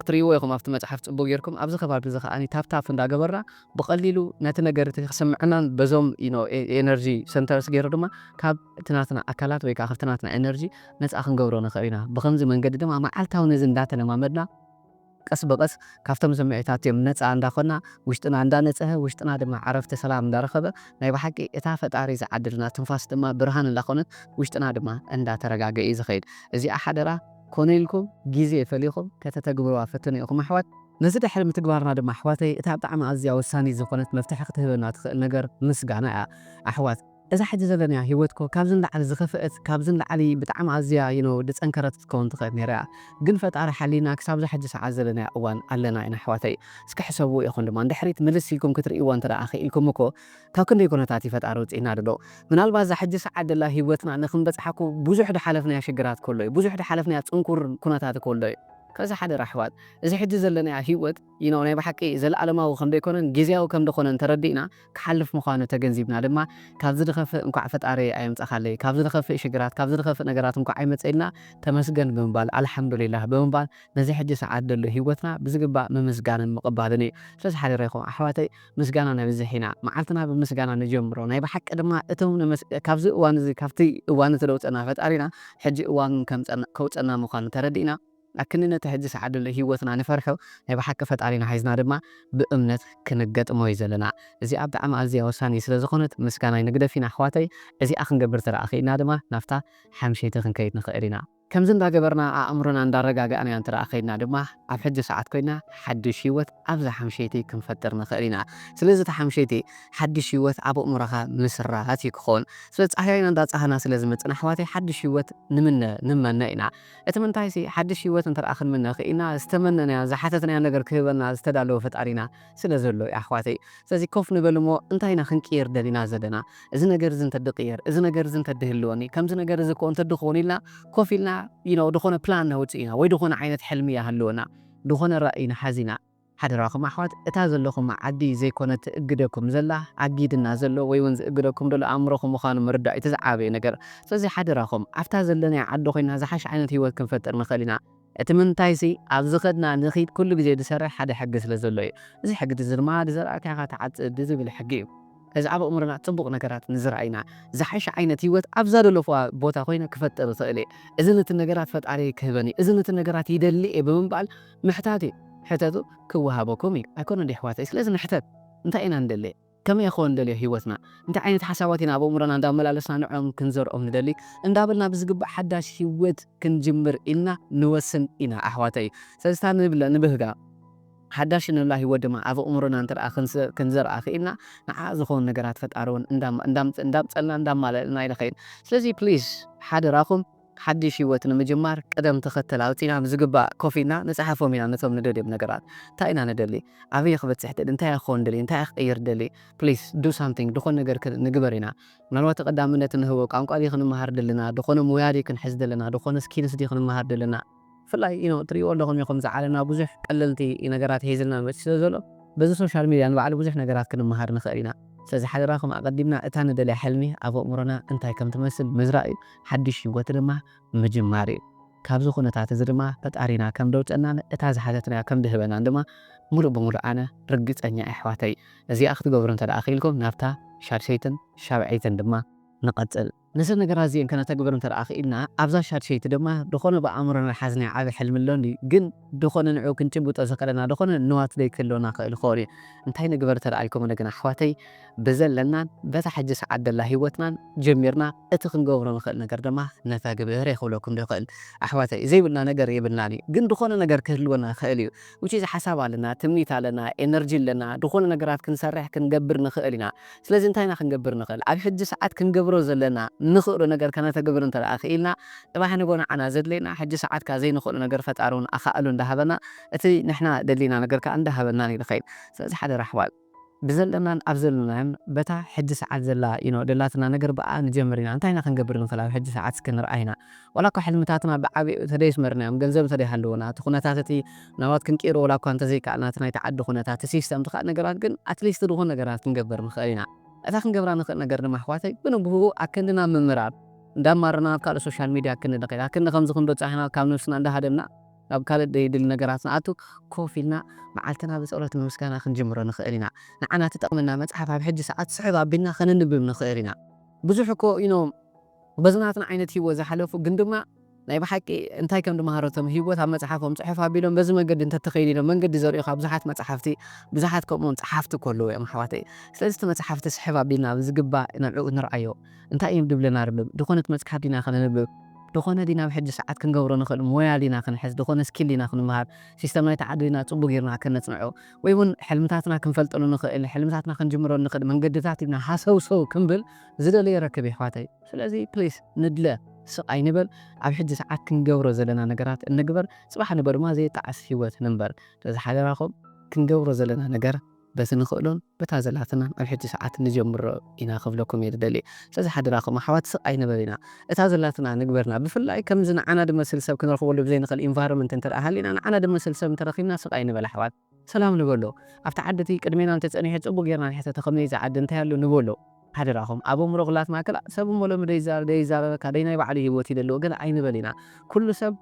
ክትርእይዎ ኢኹም ኣብቲ መጽሓፍ ጽቡቕ ጌርኩም። ኣብዚ ከባቢ እዚ ከኣ ታፍታፍ እንዳገበርና ብቐሊሉ ነቲ ነገር እቲ ክስምዐናን በዞም፣ you know፣ ኤ-፣ ኤነርጂ ሰንተርስ ገይሩ ድማ ካብ እቲ ናትና ኣካላት ወይ ከኣ ካብቲ ናትና ኤነርጂ ነጻ ክንገብሮ ንኽእል ኢና። ብኸምዚ መንገዲ ድማ መዓልታዊ ነዚ እንዳተለማመድና ቀስ ብቐስ ካብቶም ስምዒታት እዮም ነጻ እንዳኾና፣ ውሽጥና እንዳነጽሀ፣ ውሽጥና ድማ ዕረፍቲ ሰላም እንዳረኸበ፣ ናይ ብሓቂ እታ ፈጣሪ ዝዓደልና ትንፋስ ድማ ብርሃን እንዳኾነት፣ ውሽጥና ድማ እንዳተረጋገ እዩ ዝኸይድ። እዚኣ ሓደራ ኮነ ኢልኩም ግዜ ፈሊኹም ከተተግብርዋ ፈትኑ ኢኹም ኣሕዋት። ነዚ ድሕሪ ምትግባርና ድማ ኣሕዋተይ፣ እታ ብጣዕሚ ኣዝያ ወሳኒት ዝኾነት መፍትሒ ክትህበና ትኽእል ነገር ምስጋና እያ ኣሕዋት። እዛ ሕጂ ዘለናያ ህይወት እኮ ካብዚ ንላዕሊ ዝኸፍአት፣ ካብዚ ንላዕሊ ብጣዕሚ ኣዝያ፣ you know፣ ዝጸንከረት ክትከውን ትኽእል ነይራ እያ። ግን ፈጣሪ ሓሊና ክሳብዛ ሕጂ ሰዓት ዘለናያ እዋን ኣለና ኢና ኣሕዋተይ። እስኪ ሕሰብዎ ኢኹም ድማ፣ ንድሕሪት ምልስ ኢልኩም ክትርእይዋ እንተ ደኣ ክኢልኩም እኮ፣ ካብ ክንደይ ኩነታት እዩ ፈጣሪ ኣውጺእና ዘሎ። ምናልባት እዛ ሕጂ ሰዓት ዘላ ህይወትና ንኽንበጽሓ እኮ ብዙሕ ዝሓለፍናዮ ሽግራት ከሎ እዩ፣ ብዙሕ ዝሓለፍናዮ ጽንኩር ኩነታት ከሎ እዩ። ከዚ ሓደራ ኣሕዋት፣ እዚ ሕጂ ዘለናያ ህይወት you know ናይ ብሓቂ ዘለኣለማዊ ከም ዘይኮነን ግዜያዊ ከም ዝኾነን ተረዲእና ክሓልፍ ምዃኑ ተገንዚብና ድማ፣ ካብዚ ዝኸፍእ እንኳዕ ፈጣሪ ኣየምጻኻለይ፣ ካብዚ ዝኸፍእ ሽግራት፣ ካብዚ ዝኸፍእ ነገራት እንኳዕ ኣይመጸኢልና፣ ተመስገን ብምባል ኣልሓምዱሊላህ ብምባል ነዚ ሕጂ ሰዓት ዘሎ ህይወትና ብዝግባእ ምምስጋንን ምቕባልን እዩ። ስለዚ ሓደራ ኢኹም ኣሕዋተይ፣ ምስጋና ነብዝሕ ኢና። መዓልትና ብምስጋና ንጀምሮ። ናይ ብሓቂ ድማ እቶም ንመስ-፣ ካብዚ እዋን እዚ፣ ካብቲ እዋን እቲ ዘውፀና ፈጣሪና ሕጂ እዋን ከምፀና-፣ ከውፀና ምዃኑ ተረዲእና፣ ኣክኒ ነቲ ሕጂ ሰዓት ዘሎ ህይወትና ንፈርሖ፣ ናይ ብሓቂ ፈጣሪና ሒዝና ድማ ብእምነት ክንገጥሞ እዩ ዘለና። እዚኣ ብጣዕሚ ኣዝያ ወሳኒ ስለ ዝኾነት ምስጋናይ ንግደፍ ኢና ኣሕዋተይ። እዚኣ ክንገብር ተረኣኺ ኢና ድማ ናብታ ሓምሸይቲ ክንከይድ ንኽእል ኢና። ከምዚ እንዳገበርና ኣእምሮና እንዳረጋጋእናዮ እንተ ደኣ ኸይድና ድማ፣ ኣብ ሕጂ ሰዓት ኮይና ሓድሽ ህይወት ኣብዛ ሓምሸይቲ ክንፈጥር ንኽእል ኢና። ስለዚ እታ ሓምሸይቲ ሓድሽ ህይወት ኣብ ኣእምሮኻ ምስራት እዩ ክኸውን። ስለዚ ጻህያይና እንዳጻሃና ስለ ዝመጽእና ኣሕዋተይ፣ ሓድሽ ህይወት ንምነ-፣ ንመነ ኢና። እቲ ምንታይሲ፣ ሓድሽ ህይወት እንተ ደኣ ክንምነ ኽኢልና፣ ዝተመነናዮ፣ ዝሓተትናዮ ነገር ክህበና ዝተዳለወ ፈጣሪና ስለ ዘሎ እዩ ኣሕዋተይ። ስለዚ ኮፍ ንበል እሞ፣ እንታይ ኢና ክንቅየር ደሊና ዘለና? እዚ ነገር እዚ እንተድቕየር፣ እዚ ነገር እዚ እንተድህልወኒ፣ ከምዚ ነገር እዚ እኮ እንተድኸውን ኢልና ኮፍ ኢልና፣ you know፣ ዝኾነ ፕላን ነውጽእ ኢና፣ ወይ ዝኾነ ዓይነት ሕልሚ ይሃልወና፣ ዝኾነ ራእይ ንሓዝ ኢና። ሓደራኹም ኣሕዋት፣ እታ ዘለኹማ ዓዲ ዘይኮነት ትእግደኩም ዘላ፣ ኣጊድና ዘሎ ወይ እውን ዝእግደኩም ዘሎ ኣእምሮኹም ምዃኑ ምርዳእ እዩ እቲ ዝዓበየ ነገር። ስለዚ ሓደራኹም፣ ኣብታ ዘለናያ ዓዲ ኮይና ዝሓሽ ዓይነት ህይወት ክንፈጥር ንኽእል ኢና። እቲ ምንታይሲ፣ ኣብ ዝኸድና ንኺድ ኩሉ ግዜ ዝሰርሕ ሓደ ሕጊ ስለ ዘሎ እዩ። እዚ ሕጊ እዚ ድማ፣ "ዝዘራእካዮ ኢኻ ትዓጽድ" ዝብል ሕጊ እዩ። እዚ ኣብ ኣእምሮና ጽቡቕ ነገራት ንዝርኣ ኢና። ዝሓሸ ዓይነት ህይወት ኣብዛ ዘለኹዋ ቦታ ኮይነ ክፈጥር እኽእል እየ። እዚ ነቲ ነገራት ፈጣሪ ክህበኒ፣ እዚ ነቲ ነገራት ይደሊ እየ ብምባል ምሕታት እዩ። ሕተቱ ክወሃበኩም እዩ። ኣይኮነን ድዩ ኣሕዋተይ? ስለዚ ንሕተት። እንታይ ኢና ንደሊ? ከመይ ክኸውን ንደልዮ ህይወትና? እንታይ ዓይነት ሓሳባት ኢና ኣብ ኣእምሮና እንዳመላለስና ንዕኦም ክንዘርኦም ንደሊ? እንዳበልና ብዝግባእ ሓዳሽ ህይወት ክንጅምር ኢልና ንወስን ኢና ኣሕዋተይ። ስለዚ እታ ንብለ-፣ ንብህጋ ሓዳሽ እንብላ ህይወት ድማ ኣብ ኣእምሮና እንተ ደኣ ክንስ-፣ ክንዘርኣ ክኢልና፣ ንዓ ዝኾኑ ነገራት ፈጣሪ እውን እንዳም-፣ እንዳምጽ-፣ እንዳምጸልና እንዳማለእልና እዩ ንኸይድ። ስለዚ ፕሊዝ ሓደራኹም ሓድሽ ህይወት ንምጅማር ቅደም ተኸተል ኣውጺና ብዝግባእ ኮፍ ኢልና ንጽሓፎም ኢና ነቶም ንደልዮም ነገራት። እንታይ ኢና ንደሊ? ኣበይ ክበጽሕ ደሊ? እንታይ ክኸውን ደሊ? እንታይ ክቕይር ደሊ? ፕሊዝ ዱ ሳምቲንግ፣ ዝኾነ ነገር ክ-፣ ንግበር ኢና። ምናልባት ቀዳምነት ንህቦ፣ ቋንቋ ድዩ ክንመሃር ደለና? ዝኾነ ሞያ ድዩ ክንሕዝ ደለና? ዝኾነ ስኪልስ ድዩ ክንመሃር ደለና? ብፍላይ you know ትሪእዎ ኣለኹም ኢኹም ዝዓለምና ብዙሕ ቀለልቲ ነገራት ሒዝልና መጺኡ ስለ ዘሎ፣ በዚ ሶሻል ሚድያ ንባዕሉ ብዙሕ ነገራት ክንመሃር ንኽእል ኢና። ስለዚ ሓደራኹም ኣቐዲምና እታ ንደልያ ሕልሚ ኣብ ኣእምሮና እንታይ ከም ትመስል ምዝራእ እዩ። ሓድሽ ህይወት ድማ ምጅማር እዩ። ካብዚ ኩነታት እዚ ድማ ፈጣሪና ከም ደውፀናን እታ ዝሓተትናያ ከም ድህበናን ድማ ሙሉእ ብሙሉእ ኣነ ርግፀኛ እየ ኣሕዋተይ። እዚኣ ክትገብሩ እንተ ደኣ ክኢልኩም ናብታ ሻድሸይትን ሻብዐይትን ድማ ንቐጽል። ነዘን ነገራት እዚኤን ከነተግብር እንተ ደኣ ክኢልና፣ ኣብዛ ሻድሸይቲ ድማ ዝኾነ ብኣእምሮና ዝሓዝናዮ ዓቢ ሕልሚ ኣሎ እንድዩ፣ ግን ዝኾነ ንዕኡ ክንጭብጦ ዘኽእለና ዝኾነ ንዋት ዘይክህልወና ክእል ይኸውን እዩ። እንታይ ንግበር እንተ ደኣ ኢልኩም ግን ኣሕዋተይ፣ ብዘለናን በታ ሕጂ ሰዓት ዘላ ህይወትናን ጀሚርና እቲ ክንገብሮ ንኽእል ነገር ድማ ነተግብር እየ ክብለኩም ዶ ይኽእል። ኣሕዋተይ፣ ዘይብልና ነገር የብልናን እዩ፣ ግን ዝኾነ ነገር ክህልወና ይኽእል እዩ። Which is ሓሳብ ኣለና፣ ትምኒት ኣለና፣ ኤነርጂ ኣለና፣ ዝኾነ ነገራት ክንሰርሕ ክንገብር ንኽእል ኢና። ስለዚ እንታይ ኢና ክንገብር ንኽእል? ኣብ ሕጂ ሰዓት ክንገብሮ ዘለና ንኽእሎ ነገር ከነተግብር እንተ ደኣ ክኢልና፣ ጽባሕ ንጎ ንዓና ዘድልየና ሕጂ ሰዓት ከኣ ዘይንኽእሎ ነገር ፈጣሪ እውን ኣኻእሎ እንዳሃበና፣ እቲ ንሕና ደሊና ነገር ከኣ እንዳሃበና ንኽእል። ስለዚ ሓደራ ኣሕዋት፣ ብዘለናን ኣብ ዘለናዮን በታ ሕጂ ሰዓት ዘላ you know ደላትና ነገር ብኣ ንጀምር ኢና። እንታይ ኢና ክንገብር ንኽእል ኣብ ሕጂ ሰዓት እስኪ ንርኣ ኢና። ዋላ እኳ ሕልምታትና ብዓቢኡ እንተዘየስመርናዮም፣ ገንዘብ እንተዘይሃለወና፣ እቲ ኩነታት እቲ ምናልባት ክንቅይሮ ዋላ እኳ እንተዘይከኣልና፣ እቲ ናይቲ ዓዲ ኩነታት፣ እቲ ሲስተም፣ እቲ ካልእ ነገራት ግን ኣትሊስት ዝኾነ ነገራት ክንገብር ንኽእል ኢና። እታ ክንገብራ ንኽእል ነገር ድማ ኣሕዋተይ፣ ብንብህኡ ኣክንድና ምምራር፣ እንዳማረና ናብ ካልእ ሶሻል ሚድያ ክንዲ ንኽእል፣ ኣክንዲ ከምዚ ክንበጽሕ ኢና ካብ ነብስና እንዳሃደምና፣ ናብ ካልእ ደይድሊ ነገራት ንኣቱ፣ ኮፍ ኢልና መዓልትና ብጸሎት ብምስጋና ክንጅምሮ ንኽእል ኢና። ንዓና ትጠቕመና መጽሓፍ ኣብ ሕጂ ሰዓት ስሕብ ኣቢልና ከነንብብ ንኽእል ኢና። ብዙሕ እኮ you know በዚ ናትና ዓይነት ህይወት ዝሓለፉ ግን ድማ ናይ ብሓቂ እንታይ ከም ድመሃረቶም ህይወት ኣብ መጽሓፎም ጽሑፍ ኣቢሎም በዚ መንገዲ እንተተኸይዱ ኢሎም መንገዲ ዘርእዩኻ ብዙሓት መጽሓፍቲ፣ ብዙሓት ከምኡውን ጸሓፍቲ እኮ ኣለዉ እዮም ኣሕዋተይ። ስለዚ እቲ መጽሓፍቲ ስሕብ ኣቢልና ብዝግባእ ንዕኡ ንርኣዮ። እንታይ እዮም ድብለና ርብብ? ድኾነት መጽሓፍ ዲና ከነንብብ? ድኾነ ዲና ኣብ ሕጂ ሰዓት ክንገብሮ ንኽእል ሞያ ዲና ክንሕዝ? ድኾነ ስኪል ዲና ክንምሃር? ሲስተም ናይቲ ዓዲ ዲና ጽቡቕ ጌርና ከነጽንዖ? ወይ እውን ሕልምታትና ክንፈልጠሉ ንኽእል፣ ሕልምታትና ክንጅምሮ ንኽእል መንገድታት ዲና ሃሰውሰው ክንብል ዝደለየ ረክብ የሕዋተይ። ስለዚ ፕሊስ ንድለ ስቕ ኣይንበል። ኣብ ሕጂ ሰዓት ክንገብሮ ዘለና ነገራት እንግበር። ጽባሕ ንበ ድማ ዘይጠዓስ ህይወት ንንበር። ስለዚ ሓደራኹም ክንገብሮ ዘለና ነገር በቲ ንኽእሎን በታ ዘላትናን ኣብ ሕጂ ሰዓት ንጀምሮ ኢና ክብለኩም እየ ዝደሊ። ስለዚ ሓደራኹም ኣሕዋት ስቕ ኣይንበል ኢና። እታ ዘላትና ንግበርና። ብፍላይ ከምዚ ንዓና ድመስል ሰብ ክንረኽበሉ ብዘይንኽእል ኢንቫይሮንመንት እንተ ደኣ ሃሊና ንዓና ድመስል ሰብ እንተረኺብና ስቕ ኣይንበል ኣሕዋት። ሰላም ንበሎ። ኣብቲ ዓዲ እቲ ቅድሜና እንተጸኒሑ ጽቡቕ ጌርና ንሕተቶ ከመይ እዚ ዓዲ እንታይ ኣሎ ንበሎ። ሓደራኹም ኣብ ኣእምሮ ክላትና ክላእ ሰብ እሞ ሎሚ ደይዛረበካ ደይ ናይ ባዕሉ ህይወት እዩ ደለዎ ገለ ኣይንበል ኢና። ኩሉ ሰብ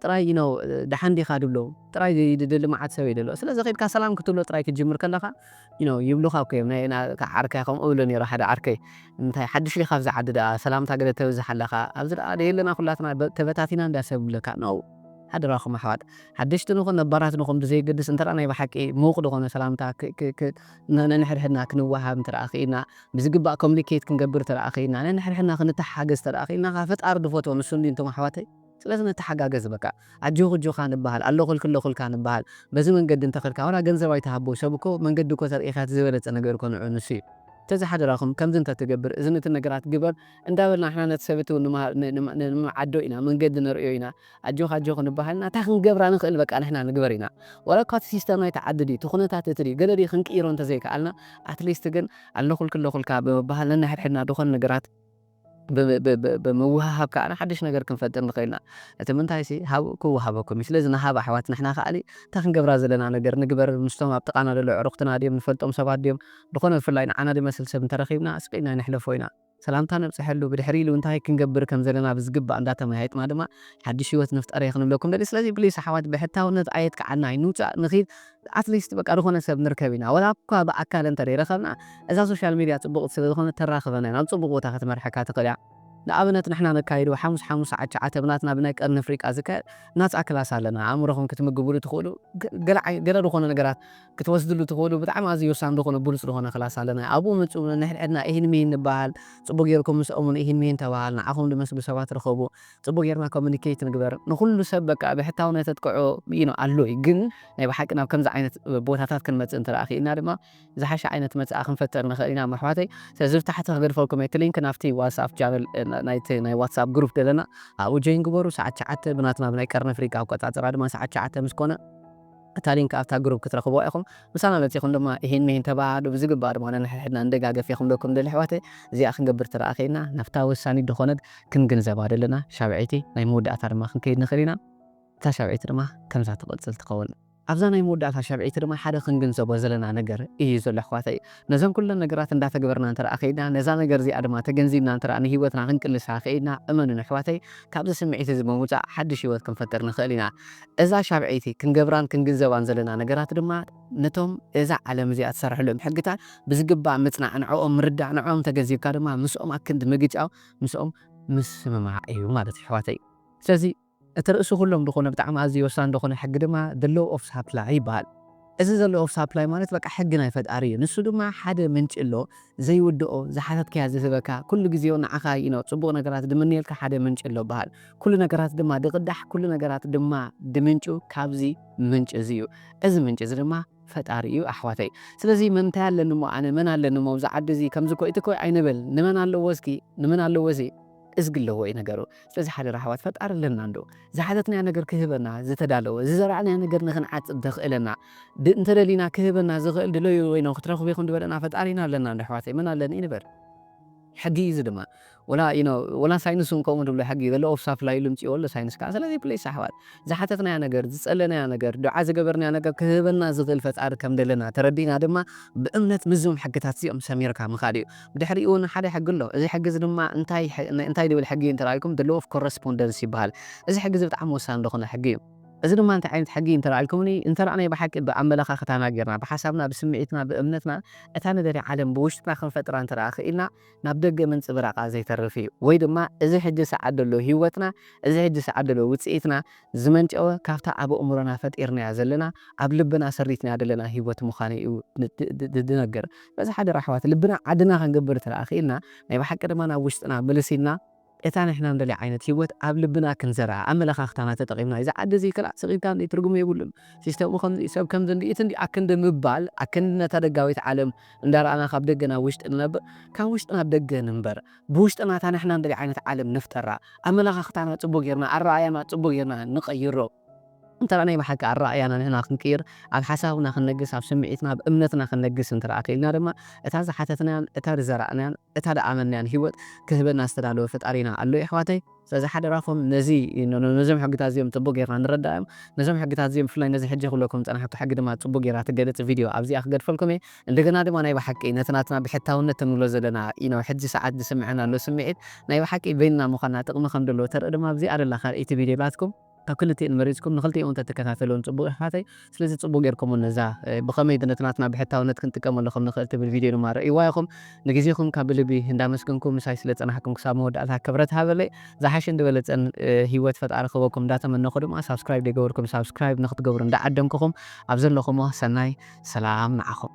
ጥራይ you know ደሓን ዲኻ ድብሎ ጥራይ ድደሊ መዓት ሰብ እዩ ደሎ። ስለዚ ከድካ ሰላም ክትብሎ ጥራይ ክትጅምር ከለኻ you know ይብሉኻ እኮ እዮም ናይ ዓርከይ ከምኡ እብሎ ነይሩ ሓደ ዓርከይ እንታይ ሓድሽ ዲኻ ኣብዚ ዓዲ ደኣ ሰላምታ ገለ ተብዝሕ ኣለኻ ኣብዚ ደኣ ደየለና ኩላትና ተበታቲና እንዳ ሰብ ይብለካ ነው። ሓደራኹም ኣሕዋት ሓደሽቲ ንኹን ነባራት ንኹም ብዘየገድስ እንተ ናይ ብሓቂ ምውቕ ዝኾነ ሰላምታ ነንሕድሕድና ክንወሃብ እንተ ክኢልና ብዝግባእ ኮሚኒኬት ክንገብር እንተ ክኢልና ነንሕድሕድና ክንተሓገዝ እንተ ክኢልና ፈጣሪ ድፈትዎም እሱ እንዲ እንቶም ኣሕዋተይ ስለዚ ንተሓጋገዝ በቃ ኣጆኽ እጆኻ ንበሃል ኣለኹልክ ኣለኹልካ ንበሃል በዚ መንገዲ እንተኸድካ ዋላ ገንዘብ ኣይትሃቦ ሰብ እኮ መንገዲ እኮ ተርእኻ እቲ ዝበለፀ ነገር እኮ ንዑ ንሱ እዩ ተዚ ሓደራኹም ከምዚ እንተትገብር እዚ ነቲ ነገራት ግበር እንዳበልና ንሕና ነቲ ሰብ እቲ ንምዓዶ ኢና መንገዲ ንርእዮ ኢና ኣጆኻ ኣጆኽ ንበሃል ናታ ክንገብራ ንኽእል በቃ ንሕና ንግበር ኢና ዋላ እኳ እቲ ሲስተም ናይቲ ዓዲ ድዩ እቲ ኩነታት እቲ ድዩ ገለ ድዩ ክንቅይሮ እንተዘይከኣልና ኣትሊስት ግን ኣለኹልክ ኣለኹልካ ብምበሃል ነንሕድሕድና ዝኾነ ነገራት ብምውሃሃብ ከዓ ሓድሽ ነገር ክንፈጥር ንኽእል ኢና። እቲ ምንታይ ሲ ሃብ ክወሃበኩም እዩ። ስለዚ ንሃብ ኣሕዋት ንሕና ከኣሊ እታ ክንገብራ ዘለና ነገር ንግበር። ምስቶም ኣብ ጥቓና ዘሎ ኣዕሩኽትና ድዮም ንፈልጦም ሰባት ድዮም ዝኾነ ብፍላይ ንዓና ዝመስል ሰብ እንተረኺብና ስቕ ኢልና ነሕለፎ ኢና። ሰላምታ ነብፅሐሉ ብድሕሪ ኢሉ እንታይ ክንገብር ከም ዘለና ብዝግባእ እንዳተመያየጥና ድማ ሓድሽ ህይወት ንፍጠር እየ ክንብለኩም ደሊ። ስለዚ ፕሊስ ኣሕዋት ብሕታውነት ኣየጥቅዓና እዩ ንውፃእ ንኺድ ኣትሊስት በቃ ዝኾነ ሰብ ንርከብ ኢና ወላ እኳ ብኣካል እንተ ረኸብና እዛ ሶሻል ሚድያ ፅቡቕ ስለ ዝኾነ ተራኽበና ናብ ፅቡቕ ቦታ ክትመርሐካ ትኽእል እያ ንኣብነት ንሕና ነካይዶ ሓሙስ ሓሙስ ሰዓት ሸዓተ ብናትና ብናይ ቀርኒ ኣፍሪቃ ዝካየድ ናፃ ክላስ ኣለና ኣእምሮኹም ክትምግብሉ ትኽእሉ ገለ ዝኾነ ነገራት ክትወስድሉ ትኽእሉ ብጣዕሚ ኣዝዩ ወሳኒ ዝኾነ ብሉፅ ዝኾነ ክላስ ኣለና ኣብኡ ምፁ ንሕድሕድና ኢሂን ሚሂን ንበሃል ፅቡቅ ጌርኩም ምስኦምን ኢሂን ሚሂን ተበሃል ንዓኹም ዝመስሉ ሰባት ርኸቡ ፅቡቅ ጌርና ኮሚኒኬት ንግበር ንኩሉ ሰብ በቃ ብሕታውነት ኣጥቅዖ ኣሎ እዩ ግን ናይ ብሓቂ ናብ ከምዚ ዓይነት ቦታታት ክንመፅእ እንተ ክኢልና ድማ ዝሓሸ ዓይነት መፅኣ ክንፈጥር ንኽእል ኢና ኣሕዋተይ ስለዚ ብታሕቲ ክገድፈልኩም እቲ ሊንክ ናብቲ ዋትስኣፕ ቻነል ናይቲ ናይ ዋትስኣፕ ግሩፕ ዘለና ኣብኡ ጆይን ግበሩ ሰዓት ሸዓተ ብናትና ብናይ ቀርኒ ኣፍሪቃ ኣቆፃፅራ ድማ ሰዓት ሸዓተ ምስ ኮነ እታ ሊንክ ኣብታ ግሩፕ ክትረኽብዋ ኢኹም ምሳና መፂኹም ድማ ይሄን መሄን ተባሃሉ ብዝግባእ ድማ ነንሕድሕድና ንደጋገፍ ኢኹም ዶ ክንደሊ ኣሕዋተይ እዚኣ ክንገብር ተረኣኸ ኢና ናብታ ወሳኒት ዝኾነት ክንግንዘባ ዘለና ሻብዐይቲ ናይ መወዳእታ ድማ ክንከይድ ንኽእል ኢና እታ ሻብዐይቲ ድማ ከምዛ ትቕፅል ትኸውን ኣብዛ ናይ መወዳእታ ሻብዐይቲ ድማ ሓደ ክንግንዘቦ ዘለና ነገር እዩ ዘሎ ኣሕዋተይ ነዘን ኩለን ነገራት እንዳተግበርና እንተ ከይድና ነዛ ነገር እዚኣ ድማ ተገንዚብና እንተ ንህይወትና ክንቅልሳ ከይድና እመኑን ኣሕዋተይ ካብዚ ስምዒት እዚ ብምውፃእ ሓድሽ ህይወት ክንፈጥር ንኽእል ኢና እዛ ሻብዐይቲ ክንገብራን ክንግንዘባን ዘለና ነገራት ድማ ነቶም እዛ ዓለም እዚኣ ትሰርሐሎም ሕግታት ብዝግባእ ምፅናዕ ንዕኦም ምርዳእ ንዕኦም ተገንዚብካ ድማ ምስኦም ኣክንዲ ምግጫው ምስኦም ምስምማዕ እዩ ማለት ኣሕዋተይ ስለዚ እቲ ርእሲ ኩሎም ዝኾነ ብጣዕሚ ኣዝዩ ወሳኒ ዝኾነ ሕጊ ድማ the law of supply ይበሃል። እዚ ዘሎ ኦፍ ሳፕላይ ማለት በቃ ሕጊ ናይ ፈጣሪ እዩ። ንሱ ድማ ሓደ ምንጪ ኣሎ ዘይውድኦ ዝሓተትካያ ዝህበካ ኩሉ ግዜ ንዓኻ ይኖ ጽቡቕ ነገራት ድምንየልካ ሓደ ምንጪ ኣሎ በሃል። ኩሉ ነገራት ድማ ድቕዳሕ ኩሉ ነገራት ድማ ድምንጩ ካብዚ ምንጭ እዚ እዩ። እዚ ምንጭ እዚ ድማ ፈጣሪ እዩ ኣሕዋተይ። ስለዚ መን እንታይ ኣለኒ እሞ ኣነ መን ኣለኒ እሞ ኣብዚ ዓዲ እዚ ከምዚ ኮ እቲ ኮ ኣይንበል ንመን ኣለዎ እስኪ ንመን ኣለዎ እዚ እዝጊ ኣለዎ እዩ ነገሩ። ስለዚ ሓደራ ኣሕዋት ፈጣሪ ኣለና እንዶ ዝሓተትናዮ ነገር ክህበና ዝተዳለወ ዝዘራእናዮ ነገር ንክንዓፅድ ዘኽእለና እንተደሊና ክህበና ዝኽእል ድለዩ ወይ ነው ክትረኽቡ ኢኹም ዝበለና ፈጣሪና ኣለና እንዶ ኣሕዋተይ መን ኣለኒ ንበል። ሕጊ እዩ እዚ ድማ ወላ you know ወላ ሳይንስ እውን ከምኡ ድብሎ ሕጊ ዘሎ ኦፍ ሳፕላይ ኢሉ ምፅእዎ ኣሎ ሳይንስ ከዓ ስለዚ ፕሊስ ኣሕዋት ዝሓተትናያ ነገር ዝፀለናያ ነገር ዱዓ ዝገበርናያ ነገር ክህበና ዝኽእል ፈጣሪ ከም ደለና ተረዲእና ድማ ብእምነት ምዞም ሕግታት እዚኦም ሰሚርካ ምኻድ እዩ። ብድሕሪኡ እውን ሓደ ሕጊ ኣሎ። እዚ ሕጊ እዚ ድማ እንታይ ድብል ሕጊ እንተራኢልኩም the law of correspondence ይበሃል። እዚ ሕጊ እዚ ብጣዕሚ ወሳኒ ዝኾነ ሕጊ እዩ። እዚ ድማ እንታይ ዓይነት ሕጊ እንተራኢልኩምኒ እንተራ ናይ ብሓቂ ብኣመለኻኽታና ጌርና ብሓሳብና ብስምዒትና ብእምነትና እታ ንደልያ ዓለም ብውሽጥና ክንፈጥራ እንተራ ክኢልና ናብ ደገ ምንጽብራቓ ዘይተርፍ እዩ። ወይ ድማ እዚ ሕጂ ሰዓት ዘሎ ህይወትና፣ እዚ ሕጂ ሰዓት ዘሎ ውጽኢትና ዝመንጨወ ካብታ ኣብ ኣእምሮና ፈጢርናያ ዘለና፣ ኣብ ልብና ሰሪትናያ ዘለና ህይወት ምዃኑ እዩ ዝነግር። በዚ ሓደራ ኣሕዋት ልብና ዓድና ክንገብር እንተ ደኣ ክኢልና ናይ ብሓቂ ድማ ናብ ውሽጥና ምልስ ኢልና እታ ንሕና ንደልያ ዓይነት ህይወት ኣብ ልብና ክንዘርኣ ኣመለኻኽታና ተጠቒምና እዚ ዓዲ እዚ ክላእ ስቕ ኢልካ እንዲ ትርጉም የብሉን። ሲስተሙ ከምዚ እዩ፣ ሰብ ከምዚ እንዲ፣ እቲ እንዲ ኣክንዲ ምባል፣ ኣክንዲ ነታ ደጋዊት ዓለም እንዳረኣና ካብ ደገ ናብ ውሽጢ ንነብር፣ ካብ ውሽጢ ናብ ደገ ንንበር። ብውሽጥና እታ ንሕና ንደልያ ዓይነት ዓለም ንፍጠራ። ኣመለኻኽታና ጽቡቕ ጌርና፣ ኣረኣእያና ጽቡቕ ጌርና ንቐይሮ። እንተ ናይ ብሓቂ ኣረኣእያና ንሕና ክንቅይር፣ ኣብ ሓሳብና ክንነግስ፣ ኣብ ስምዒትና፣ ኣብ እምነትና ክንነግስ እንተ ደኣ ክኢልና ድማ፣ እታ ዝሓተትናያን እታ ዝዘራእናያን እታ ዝኣመንናያን ህይወት ክህበና ዝተዳለወ ፈጣሪና ኣሎ የሕዋተይ። ስለዚ ሓደራኹም ነዚ ነዞም ሕግታት እዚኦም ጽቡቅ ጌርና ንረዳእዮም። ነዞም ሕግታት እዚኦም ብፍላይ ነዚ ሕጂ ክብለኩም ዝጸናሕኩ ሕጊ ድማ ጽቡቅ ጌራ ትገልጽ ቪድዮ ኣብዚኣ ክገድፈልኩም እየ። እንደገና ድማ ናይ ብሓቂ ነቲ ናትና ብሕታውነት እንብሎ ዘለና ኢኖ ሕጂ ሰዓት ዝስምዐና ኣሎ ስምዒት ናይ ብሓቂ በይንና ምዃንና ጥቕሚ ከም ዘለዎ ተርኢ ድማ ኣብዚኣ ደላ ካልኣይቲ ቪድዮ ላትኩም ካብ ክልቲኤን መሪጽኩም ንክልቲኦም ተተከታተልዎም ጽቡቅ የሕዋተይ። ስለዚ ጽቡቅ ጌርኩም ነዛ ብኸመይ ነቲ ናትና ብሕታውነት ክንጥቀመሉ ከም ንኽእል ትብል ቪድዮ ድማ ረእይዋ ኢኹም። ንግዜኹም ካብ ብልቢ እንዳመስገንኩ ምሳይ ስለ ጸናሕኩም ክሳብ መወዳእታ ክብረት ሃበለይ። ዝሓሸን ዝበለጸን ህይወት ፈጣሪ ክህበኩም እንዳተመነኹ ድማ ሳብስክራይብ ዘይገበርኩም ሳብስክራይብ ንክትገብሩ እንዳዓደምኩኹም ኣብ ዘለኹሞ ሰናይ ሰላም ንዓኹም።